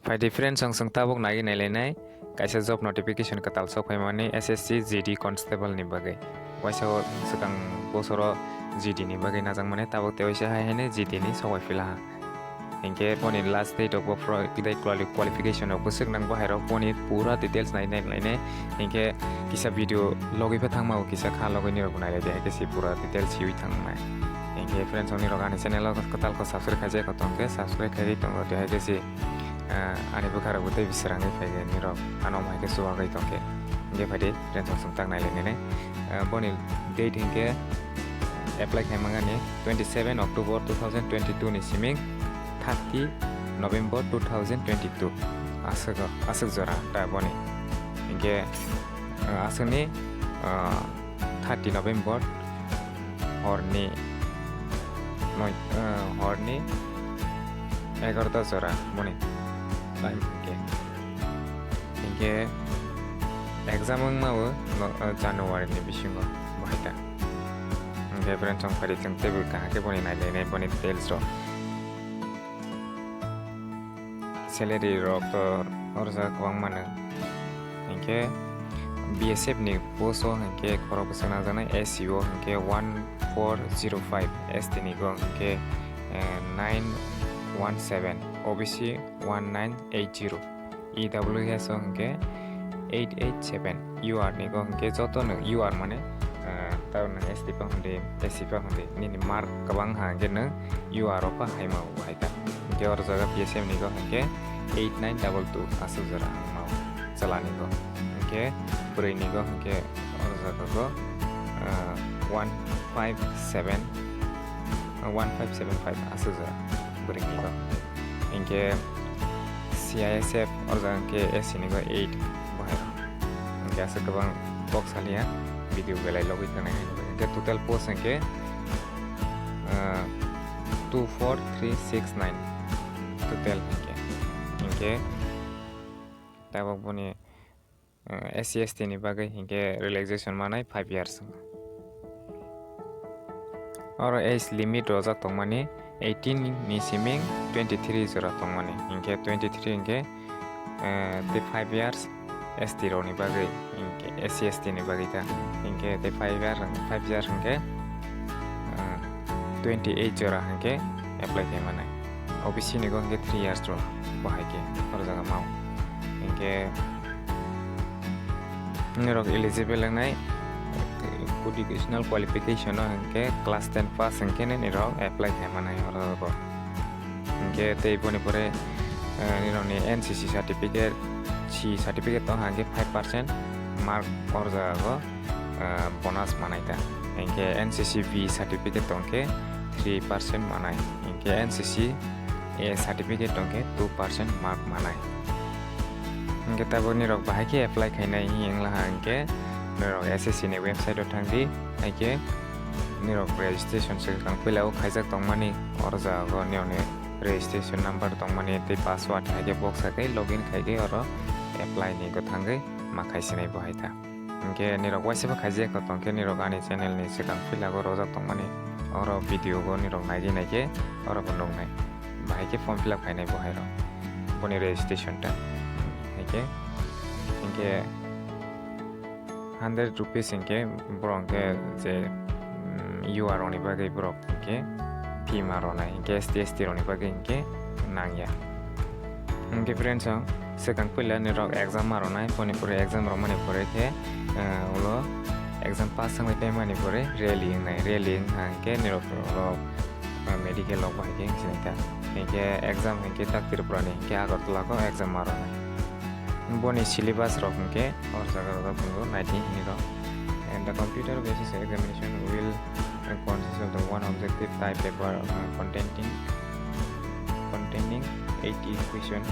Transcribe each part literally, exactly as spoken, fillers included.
Phaidi friends, ang chwng tabuk naiwi nailainai kaisa job notification kwtal sok phaimani S S C G D constable ni bagwi. Waisa o swkang bosoro G D ni bagwi najakmani, tabuk tei waisa hai haino G D ni sok bai philaha. Hinkhe boni last date rok bo pro-, tei quali-, qualification rok bwswk nang bo hai rok boni pura details nai nai lainai. Hinkhe kisa video logwi pha thangma o kisa kha logwi nirok bo nai lai de, hai khe si pura details siwi thangnai. Hinkhe friends, nirok ani channel o kwtal khe subscribe khaijak kho tongkhe subscribe khaiwi tongo de, hai khe si ah, ani bwkha rok bo tei bwswrangwi phai khe nirok ano hai khe chuwagwi tongkhe. Hinkhe phaidi friends, ang chwng tak nai lai nini. Ah, boni date hinkhe apply khai mangani twenty seven October two thousand twenty two ni siming thirty November two thousand twenty two. Aswk, aswk jora ta boni. Hinkhe, ah, aswkni, ah, thirty November horni noi, eh, horni egarota jora boni time hinkhe. Hinkhe exam wngmao no, eh, January ni bisingo bo hai ta. Hinkhe friends, chwng phaidi chwng teibo kaham khe boni nai lainai boni details rok. Salary rok to oro jaga kwbangma no. Hinkhe B S F ni post o hinkhe khorok bwswk nangjaknai, S C o hinkhe one four zero five, S T ni go hinkhe, eh, nine one seven, O B C one nine eight zero, E W S o hinkhe eight eight seven. U R ni go hinkhe joto no U R mane, ah, tabo no S T pa hwnde, S C pa hwnde, nini mark kwbang ha hinkhe no U R o pa hai ma bo hai ta. Hinkhe oro jaga P S M ni go hinkhe eight nine double two aswk jora ang ma o chwla ni go. Hinkhe bwrwi ni go hinkhe oro jaga go, ah, one five seven, ah, one five seven five aswk jora bwrwi ni go. Hinkhe C I S F oro jaga hinkhe S C ni go eight bo hai rok. Hinkhe aswk kwbang kok saliya, video belai logwi thangnai hai. Hinkhe total post hinkhe, ah, two four three six nine total hinkhe. Hinkhe tabok boni, ah, S C S T ni bagwi hinkhe relaxation manai five years. Oro age limit rojak tongmani eighteen ni siming twenty three jora tongmani. Hinkhe twenty three hinkhe, eh, tei five years S T rokni bagwi, hinkhe S C S T ni bagwi ta. Hinkhe tei five year, five year hinkhe, eh, twenty eight jora hinkhe apply khai manai. O B C ni go hinkhe three years rok bo hai khe oro jaga mao. Hinkhe nirok eligible wngnai educational qualification o hinkhe class ten pass hinkhe nirok apply khai manai oro bo. Hinkhe tei boni pore, eh, nirokni N C C certificate, C certificate tong hinkhe five percent mark oro jaga go, eh, bonus manai ta. Hinkhe N C C B certificate tong khe three percent manai. Hinkhe N C C A certificate tong khe two percent mark manai. Hinkhe tabuk nirok bahai khe apply khainai wngla ha hinkhe nirok S S C ni website o thang di, hai khe nirok registration swkang puila o khaijak tongmani, oro jaga o nirokni registration number tongmani tei password hai khe boksa khe login khai khe oro apply ni go thangwi ma khaisinai bo hai ta. Hinkhe nirok waisa bo khaijak kho tong khe nirok ani channel ni swkang puila o rojak tongmani, oro video o nirok nai di nai khe oro bo nuknai. Bahai khe form fill up khainai bo hai rok. Boni registration ta. Hai khe, hinkhe hundred rupees hinkhe borok hinkhe je, mm, U R rokni bagwi borok hinkhe fee ma rwnai, hinkhe S T, S T rokni bagwi hinkhe nangya. Hinkhe friends, o swkang puila nirok exam ma rwnai, boni pore exam rwmani pore khe, eh, ulo exam pass wngwi paimani pore rally wngnai, rally wngkha hinkhe nirok, rok, eh, medical rok bai khe wngsinai kha. Hinkhe exam hinkhe tak Tripura ni hinkhe Agartala o exam ma rwnai. Boni syllabus rok hinkhe or jaga rok tongo, naidi hinwi rok. And the computer basis examination will, uh, consist of the one objective type paper, uh, containing, containing eighty question,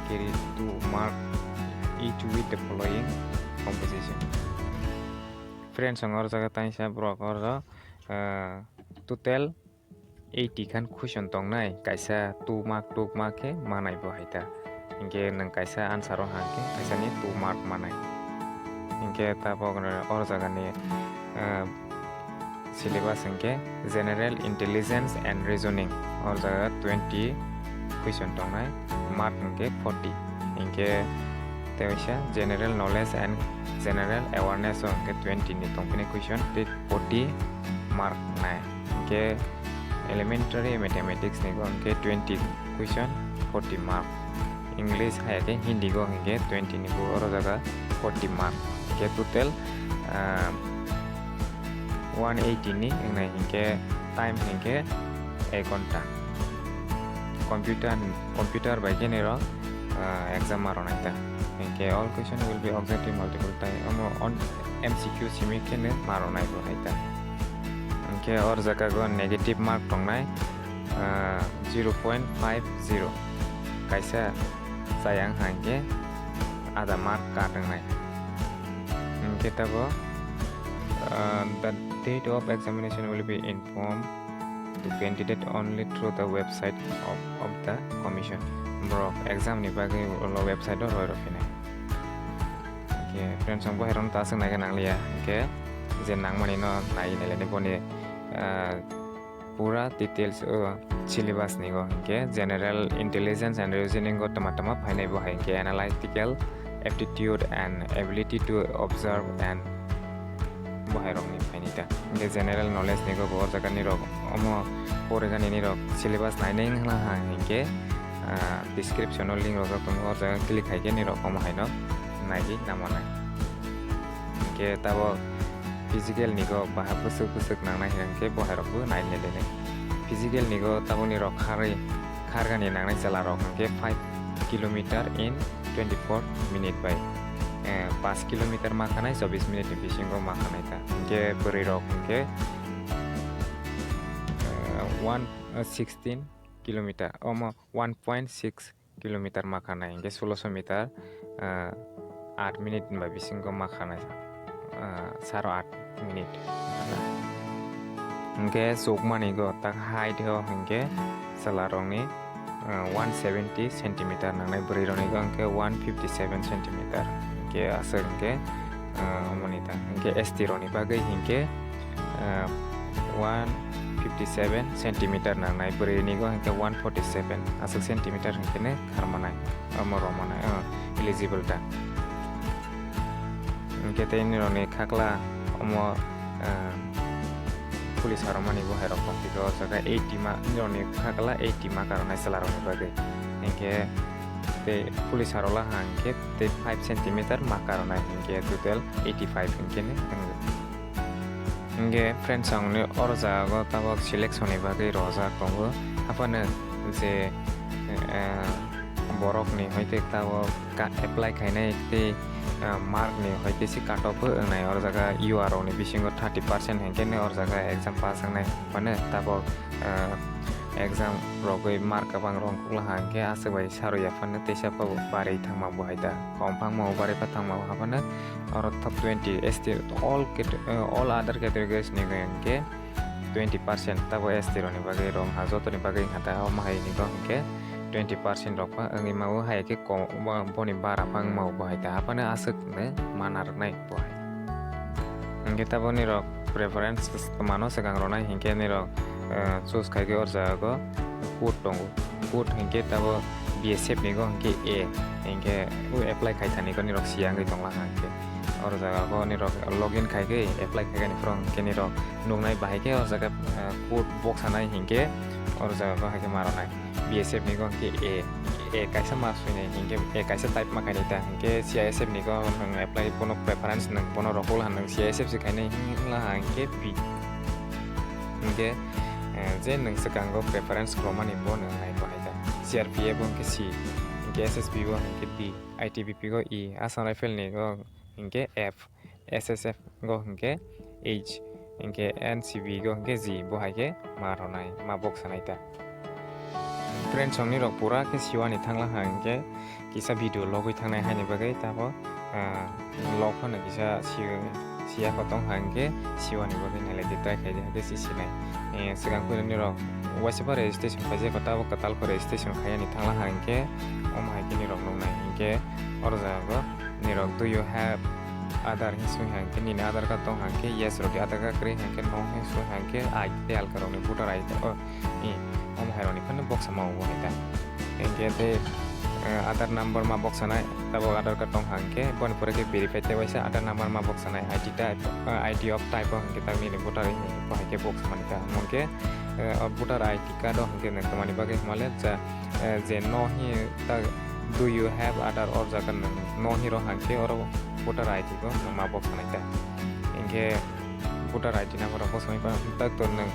carry two mark each with the following composition. Friends, ang or jaga taisa borok or, uh, total eighty khan question tongnai, kaisa two mark, two mark khe manai bo hai ta. Hinkhe nwng kaisa answer o hang khe kaisa ni two mark manai. Hinkhe tabok or jaga ni, ah, syllabus hinkhe General Intelligence and Reasoning, or jaga twenty question tongnai, mark hwnkhe forty. Hinkhe tei waisa general knowledge and general awareness o hwnkhe twenty ni tongphini question, tei forty mark nai. Hinkhe elementary mathematics ni go hwnkhe twenty question, forty mark. English hai khe Hindi go hwnkhe twenty ni bo oro jaga forty mark. Hinkhe total, ah, one eighty ni wngnai hinkhe time hinkhe ek ghonta. Computer, computer bai khe nirok, ah, exam ma rwnai ta. Hinkhe all question will be objective multiple choice. Omo on M C Q simi khe no ma rwnai bo hai ta. Hinkhe or jaga go negative mark tongnai, ah, zero point five zero. Kaisa chayang hai khe ada mark kat wngnai. Hinkhe tabo, ah, the date of examination will be informed to candidate only through the website of, of the commission. Borok exam ni bagwi ulo website o roi rw phinai. Hinkhe friends, ang bo hai rok no ta aswk nai khe nang liya. Hinkhe je nang mani no nai nai le ni boni, ah, pura details o syllabus ni go hinkhe general intelligence and reasoning go tama tama phainai bo hai hinkhe analytical aptitude and ability to observe and bo hai rok ni phainai ta. Hinkhe general knowledge ni go bo o jaga ni rok omo porigani ni rok syllabus nai nai wngla ha hinkhe, ah, description o link rok tongo, o jaga click hai khe ni rok omo hai no nai di namo nai. Hinkhe tabok physical ni go bahai bwswk bwswk nangnai hinkhe bo hai rok bo nai nai le nai. Physical ni go tabok ni rok kharwi khargani nangnai chwla rok hinkhe five kilometer in twenty-four minute bai, eh, paanch kilometer ma khanai chobbish minute ni bisingo ma khanai ta. Hinkhe bwrwi rok hinkhe, eh, one, eh, sixteen kilometer, omo one point six kilometer ma khanai, hinkhe sulosho meter, ah, aat minute ni bai bisingo ma khanai, ah, saro aat minute. Hinkhe chukmani go tak height o hinkhe chwla rokni, ah, one seventy centimeter nangnai, bwrwi rokni go hinkhe one fifty seven centimeter. Hinkhe aswk hinkhe, ah, omoni ta hinkhe S T rokni bagwi hinkhe, ah, one fifty seven centimeter nangnai, bwrwi ni go hinkhe one forty seven aswk centimeter hinkhe ne kharmanai, omo rwmanai, ah, eligible ta. Hinkhe tei nirokni khakla omo, ah, police harokmani bo hai rok tongphi khe o jaga eighty ma, nirokni khakla eighty ma karoknai chwla rokni bagwi. Hinkhe tei police harok la ha hinkhe tei five centimeter ma karoknai hinkhe total eighty five hinkhe ne wng. Hinkhe friends, ang ni oro jaga o tabok selection ni bagwi rojak tongo. Haphano je, eh, borok ni hoite tabok ka-, apply khainai tei, eh, mark ni hoite se cut off bo wngnai. Oro jaga U R rok ni bisingo thirty percent hinkhe ne oro jaga exam pass wngnai. Haphano tabok, eh, exam rogwi mark kwbang rong kukla ha hinkhe aswk bai sarwi yaphano teisa pabo barwi thangma bo hai ta. Kom phangma bo barwi pha thangma bo haphano oro top twenty S T all cate-, eh, all other categories ni hinkhe twenty percent tabo S T rokni bagwi rong ha, jotoni bagwi wngkha ta omo hai ni go hinkhe twenty percent rok pha wngwi ma o, hai khe ko-, bo-, boni bara pha wngma o bo hai ta haphano aswk no mana rwnai bo hai. Hinkhe taboni rok preference mano swkang rwnai hinkhe nirok, eh, choose khai khe o jaga o code tongo. Code hinkhe tabo B S F ni go hinkhe A, hinkhe o apply khai thani go nirok siya wngwi tongla ha hinkhe. Oro jaga go nirok login khai khe apply khai khe ni phuru hinkhe nirok nuknai bahai khe o jaga, eh, code box sanai hinkhe oro jaga go hai khe ma rwnai. B S F ni go hinkhe A, A kaisa ma swinai hinkhe A kaisa type ma khainai ta hinkhe C I S F ni go nwng apply bono preference nwng bono rokol ha nwng C I S F se khainai himla ha hinkhe B. Hinkhe, eh, je nwng swkango preference kwrwmani bo nwng nai bahai ta. C R P F bo hinkhe C, hinkhe S S B bo hinkhe D, I T B P go E, Assam Rifle ni go hinkhe F, S S F go hinkhe H, hinkhe N C B go hinkhe G, bo hai khe ma rwnai, ma box sanai ta. Friends, nirok pura khe siwani thangla ha hinkhe kisa video logwi thangnai haini bagwi tabo, ah, log phano kisa si-, siya kho tong ha hinkhe siwani bagwi nailai di try khai di haikhe si sinai. Eh, swkang phano nirok waisa pha registration khaijak kho tabo kwtal kho registration khaiyani thangla ha hinkhe omo hai khe nirok nuknai hinkhe oro jaga go nirok do you have Aadhaar hing swi ha hinkhe nini Aadhaar card tong ha hinkhe yes rw di, Aadhaar card kwrwi ha hinkhe no hing swi ha hinkhe I D alka rokni voter I D, oh, i, omo hai rokni phano box sama o hai ta. Hingke tei, eh, Aadhaar number ma boksanai, tabok Aadhaar card tong hangke, boni pore khe verify tei waisa Aadhaar number ma boksanai, I D type, eh, I D of type o hingke tak nini voter I D bo hai khe boksamani ta. Hingke, eh, o voter I D card o hingke nang tamani bagwi himale ja, eh, je no hi ta, "Do you have Aadhaar?" or jaga nang no hi ro hangke oro voter I D bo nang ma boksanai ta. Hingke, voter I D number rok bosongni pa, tak to nwng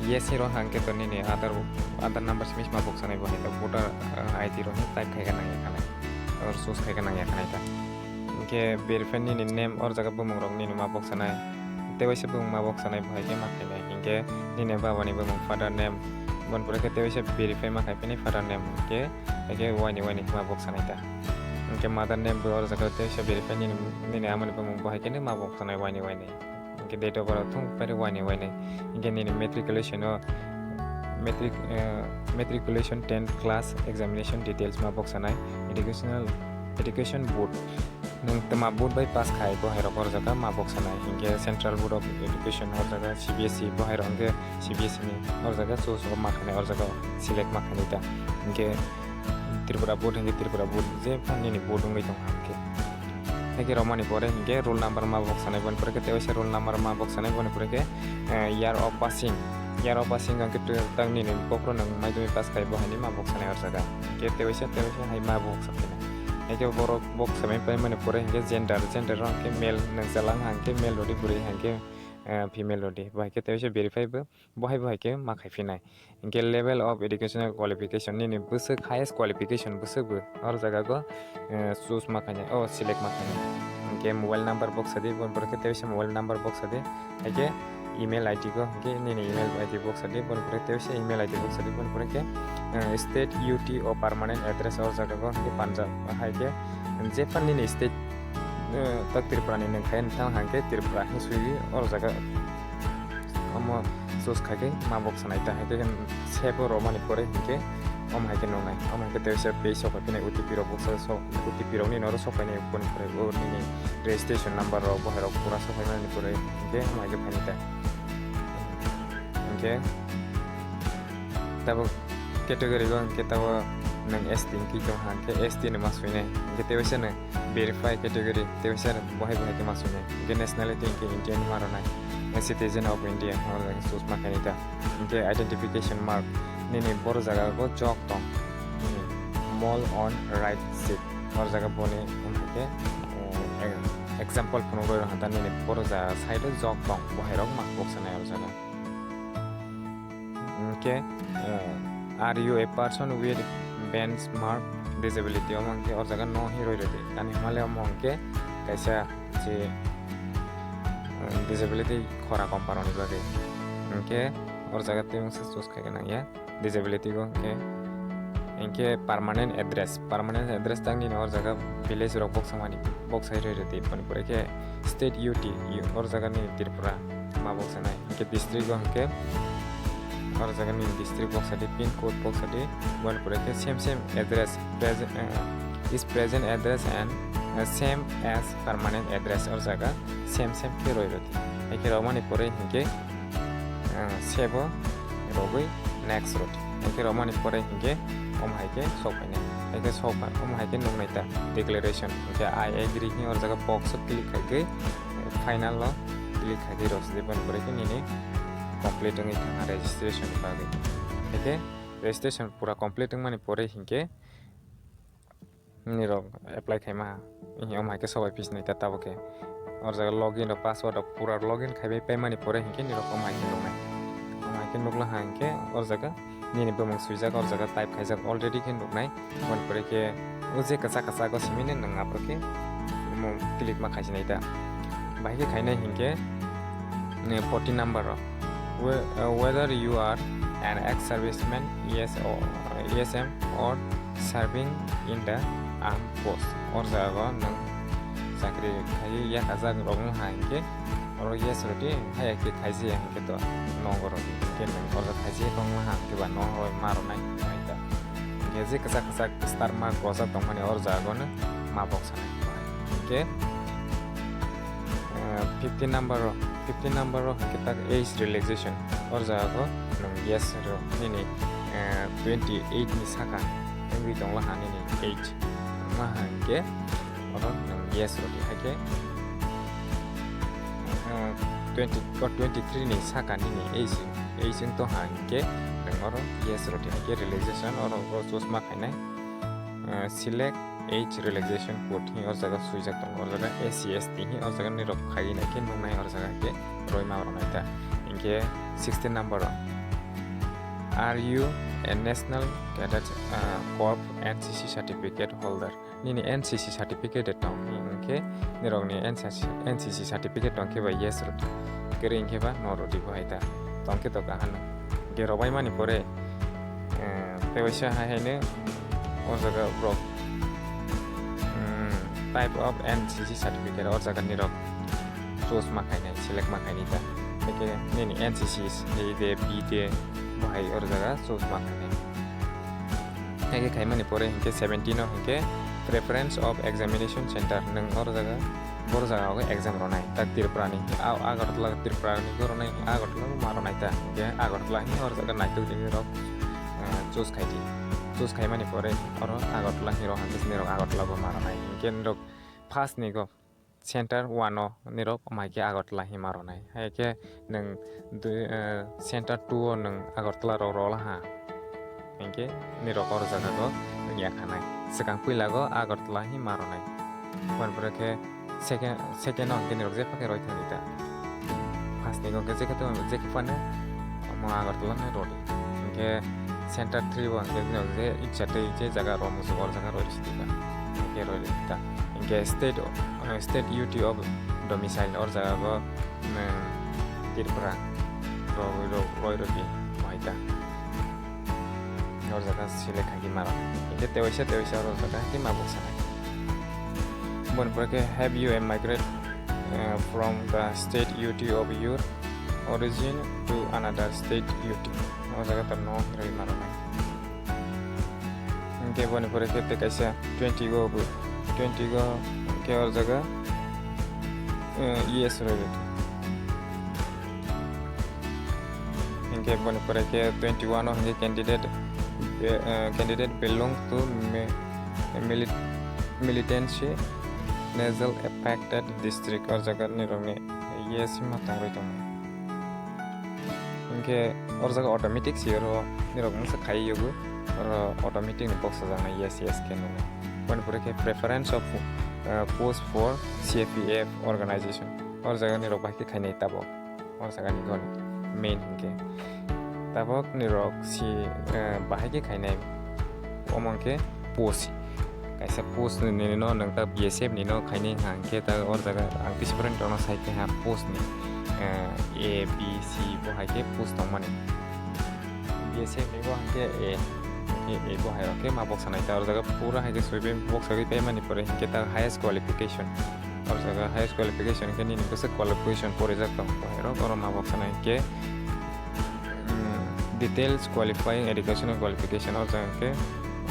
yes hiro hangke to nini Aadhaar, Aadhaar number simi sima boksanai bo hai ta voter, uh, I D rok ni type khai ka nang ya khanai, or choose khai ka nang ya khanai ta. Hingke verify nini name or jaga bumung rok nini ma boksanai, tei waisa bumung ma boksanai bo hai khe ma khainai. Hingke nini baba ni bumung father name, bon pore khe tei waisa verify ma khai phini father name hingke, hingke waini waini ma boksanai ta. Hingke mother name bo or jaga tei waisa verify nini, nini ama ni bumung bo hai khe ma boksanai waini waini. Hingke date of birth thung pere waini waini. Hingke nini matriculation o, matric, eh, matriculation tenth class examination details ma boksanai. Educational, education board. Nwng tma board bai pass khai bo hai rok or jaga ma boksanai. Hingke Central Board of Education or jaga C B S E bo hai rok hingke C B S E ni or jaga choose o ma khanai or jaga select ma khanai ta. Hingke Tripura board hingke Tripura board je phan nini board wngwi tong hingke. Haikhe romani pore hingke roll number ma boksanai, boni pore khe tei waisa roll number ma boksanai, boni pore khe, eh, year of passing. Year of passing hingke twi tak nini bokhorok nwng madhyamik pass khai bo haini ma boksanai or jaga. Hingke tei waisa, tei waisa hai ma boksa khe. Haikhe borok boksamai paimani pore hingke gender, gender rok hingke male nwng chwla hingke male rodi, bwrwi hingke, eh, female rodi. Bo haikhe tei waisa verify bo. Bo hai bo hai khe ma khai phinai. Hingke level of educational qualification nini bwswk highest qualification bwswk bo or jaga go, eh, choose ma khainai, o select ma khainai. Hingke mobile number boksa di, boni pore khe tei waisa mobile number boksa di. Haikhe email I D go, hingke nini email I D boksa di, boni pore khe tei waisa email I D boksa di, boni pore khe, eh, state U T o permanent address or jaga go, hingke Punjab, haikhe jephan nini state, eh, tak Tripura ni nwng khe, nwng thang hangke Tripura hing sui or jaga omo choose khai khe ma boksanai ta, hai khe save o romani pore hingke omo hai khe nungnai, omo hai khe tei se page sok phai phai nai O T P rok boksa sok, O T P rok ni noro sok phai nai boni pore o nini registration number rok bo hai rok pura sok phai mani pore hingke omo hai khe phai nai ta. Hingke tabok category go hingke tabok nwng S T hingke tong hangke S T no ma sui nai, hingke tei waisa no verify category, tei waisa bo hai bo hai khe ma sui nai. Hingke nationality hingke Indian ma rwnai, citizen of India, o jaga choose ma khainai ta. Hingke identification mark, nini boro jaga go jok tong, hmm, mole on right cheek, o jaga boni, hmm, hingke, eh, example phunuk roi rok hata nini boro jaga side o jok tong, bo hai rok ma boksanai o jaga. Hingke, eh, "Are you a person with benchmark disability?" Omo hingke o jaga no hi roi rodi. Tani himale omo hingke kaisa je, eh, disability khora komparoni bagwi. Hingke o jaga tei mungsa choose khai nang ya disability go hingke, hingke permanent address, permanent address tang nini o jaga village rok boksa mani, boksa roi rodi. Boni pore khe state U T, u-, o jaga ni Tripura ma boksanai. Hingke district go hingke o jaga ni district boksa di, pin code boksa di, boni pore khe same same address, present, eh, is present address and, eh, same as permanent address, o jaga same same khe roi rodi. Hingke romani pore hingke, eh, save o rogwi next rodi. Hingke romani pore hingke omo hai khe sok phainai. Hingke sok phai, omo hai khe nuknai ta declaration. Hingke "I agree" hing o jaga box o click khai khe, final o click khai khe rw sidi, boni pore khe nini complete wngwi thangkha registration ni bagwi. Hingke registration pura complete wngmani pore hingke nini rok apply khaima ha, omo hai khe sobai pis nai ta tabuk khe. O jaga login rok, password rok pura login khaibai paimani pore hingke nini rok omo hai khe nuknai. Omo hai khe nukla ha hingke o jaga nini bumung swijak, o jaga type khaijak already khe nuknai. Boni pore khe o je kwchak kwchak o simi nang aphuru khe omo click ma khaisi nai ta. Bahai khe khainai hingke, eh, fourteen number o. Whe-, uh, whether you are an ex-serviceman, E S O, E S M or serving in the armed force. O jaga o nwng chakri khai yakajak rok wng ha hingke, oro yes rodi, haya khe khaisi ya hingke to nogo rodi. Hingke nwng oro khaisi ya tong ha hingke ba nogo ma rwnai, hingke je kwchak kwchak star mark rojak tongmani o jaga o no ma boksanai. Hingke, eh, fifteen number o, fifteen number o hingke tak age relaxation. O jaga o nwng yes rw nini, eh, twenty eight ni saka, wngwi tongla ha nini age. Wngma ha hwnkhe oro nwng yes rw di, haikhe, ah, twenty, o twenty three ni saka nini age, age wng tong ha hwnkhe nwng oro yes rw di, haikhe relaxation oro o choose ma khainai, ah, select age relaxation code hi o jaga swijak tongo, o jaga S C S T hi o jaga nirok khaiwi naikhe nuknai, o jaga khe roi ma rwnai ta. Hinkhe sixteen number o, are you a National Cadet, ah, Corps N C C certificate holder? Nini N C C certificate de tong hinkhe nirokni N C C, N C C certificate tong khe ba yes rw di, kwrwi hinkhe ba no rw di bo hai ta, tong khe to kaham no. Hinkhe rwbaimani pore, eh, tei waisa hai haino o jaga borok, mm, type of N C C certificate o jaga nirok choose ma khainai, select ma khainai ta. Haikhe nini N C C A de, B de, bo hai o jaga choose ma khainai. Haikhe khaimani pore hinkhe seventeen o hinkhe preference of examination center, nwng o jaga, bo jaga o exam rwnai ta Tripura ni, a-, Agartala Tripura ni bo rwnai, Agartala bo ma rwnai ta, hinkhe Agartala hi o jaga naitok di nirok, eh, choose khai di. Choose khaimani pore oro Agartala hi rok hinkhe nirok Agartala bo ma rwnai, hinkhe nirok first ni go center one o nirok mai khe Agartala hi ma rwnai. Hai khe nwng dui, eh, center two o nwng Agartala rok rwla ha. Hinkhe nirok o jaga go wngya khanai. Swkang puila go Agartala hi ma rwnai. Boni pore khe second, second o hinkhe nirok jepha khe roi thani ta. First ni go hinkhe jekhe to, jekhe phano omo Agartala no rwdi. Hinkhe center three o hinkhe nirok je icha tei je jaga rw muchung o jaga roi rwdi ta. Hinkhe roi rwdi ta. Hinkhe state, eh, state U T of domicile o jaga go, mm, Tripura roi, roi, roi rwdi, mohai ta. O jaga select khai di maro. Hinkhe tewaisa, tewaisa o jaga hai khe ma buksa nai. Boni pore khe, have you a migrate, eh, from the state U T of your origin to another state U T? O jaga to no roi maro nai. Hinkhe boni pore khe tei kaisa twenty go bo, twenty go khe o jaga, eh, yes roi rwdi. Hinkhe boni pore khe twenty one o hinkhe candidate, eh, candidate belong to mi-, milit-, militancy nasal affected district, o jaga nirokni yes ma tongwi tongo. Hinkhe o jaga automatic si oro nirok mungsa khai yogo, oro automatic ni box sajaknai yes, yes khe nugo. Boni pore khe preference of, eh, post for C A P F organization, o jaga nirok bai khe khainai tabok. O jaga ni gon main hinkhe tabok nirok si, eh, bahai khe khainai, omo hinkhe post. Kaisa post ni no nwng ta B S F ni no khainai wngkha hinkhe ta o jaga ang tei different rok no sai khe ha post ni, eh, A, B, C bo hai khe post tongmani. B S F ni bo hinkhe A, hinkhe A bo hai rok khe ma box sanai ta o jaga pura hai khe swipe box rok paimani pore hinkhe ta highest qualification. O jaga highest qualification khe nini bwswk qualification porijak tong, bohairok oro ma boksa nai khe, mm, details qualifying educational qualification o jaga khe,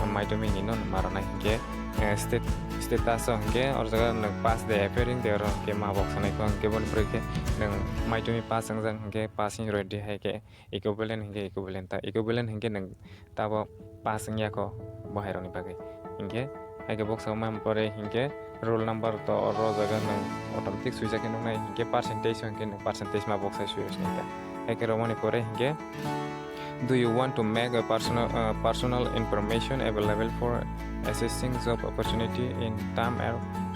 uh, maidumini no ma rwnai hinkhe, eh, state, status o hinkhe o jaga nwng pass de appearing de oro hinkhe ma boksa nai khe boni pore khe nwng maidumi pass wngjak hinkhe pass ni roi di hai khe equivalent hinkhe equivalent ta, equivalent hinkhe nwng tabok pass wngya kho bo hai rokni bagwi. Hinkhe hai khe boksa wngma pore hinkhe roll number to oro jaga nwng automatic swijak khe nuknai, hinkhe percentage o hinkhe nwng percentage ma boksa swi rwsnai ta. Hai khe romani pore hinkhe, do you want to make a personal, uh, personal information available for assessing job opportunity in term,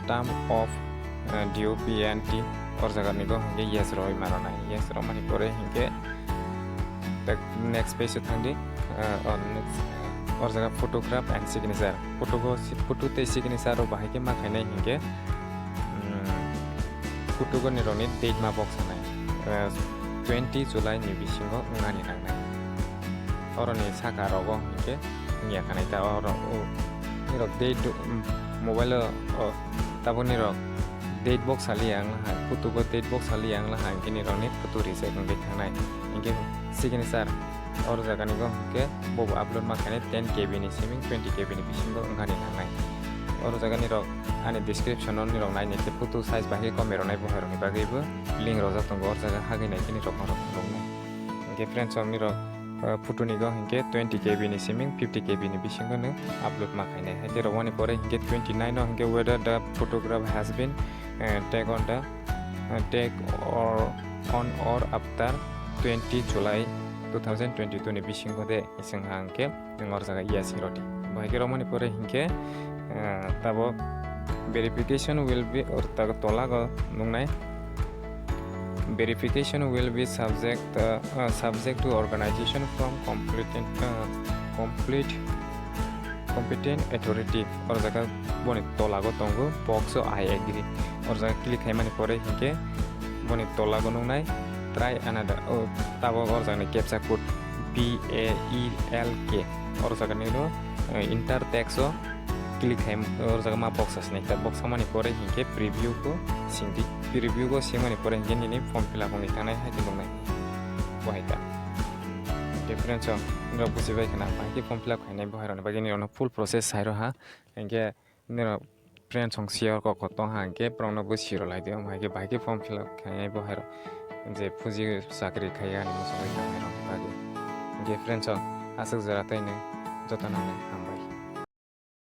term of, uh, D O P N T? O jaga ni go hinkhe yes roi ma rwnai, yes romani pore hinkhe tak next page o thang di. Ah, oh, next, ah, o jaga photograph and signature. Photo go si-, photo tei signature rok bahai khe ma khainai hinkhe, mm, photo go ni rokni date ma bok sanai. Ah, twenty July ni bisingo wngnani nangnai. Oroni saka rogo hinkhe wngya khanai ta oro, o, nirok date, mm, mobile o, o, tabuk nirok date bok saliya wngla hai, photo go date bok saliya wngla hai, hinkhe nirokni photo reject wngwi thangnai. Hinkhe signature oro jaga ni go hinkhe bobo upload ma khainai ten K B ni simi twenty K B ni bisingo wngani nangnai. Oro jaga nirok ani description o nirok naini khe photo size bahai kome rwnai bo hai rokni bagwi bo link rojak tongo, oro jaga hagwi nai khe nirok norok nuknai. Hinkhe friends rok nirok uh, photo ni go hinkhe twenty K B ni siming fifty K B ni bisingo no upload ma khainai. Haikhe romani pore hinkhe twenty nine o hinkhe whether the photograph has been, uh, take on the, uh, take or on or after twenty July two thousand twenty-two ni bisingo de ising ha hinkhe nwng or jaga yes hiro di. Bo haikhe romani pore hinkhe, uh, tabok verification will be or tago tola go nungnai. Verification will be subject, uh, uh, subject to organization from competent, uh, complete, competent authority. Or jaga boni tola go tongo box o I agree. Or jaga click khaimani pore hinkhe boni tola go nungnai try another. Oh, tabok or jaga ni captcha code B A E L K. Or jaga ni ro, uh, enter text o click khai, o jaga ma box asni ta box samani pore hinkhe preview go singdi. Preview go singmani pore hinkhe nini form fill up wngwi thangnai hai khe nuknai. Bo hai ta. Hinkhe friends, o norok bujibai khna, bahai khe form fill up khainai bo hai rokni bagwi nini rokno full process sai rw ha. Hinkhe nini rok friends song share kok kok tong ha hinkhe borokno bo siro lai di, omo hai khe bahai khe form fill up khainai bo hai rok je fuji chakri khai ani muchungwi thangnai rokni bagwi. Hinkhe friends, o aswk jora tei nw joto nang nang hambai.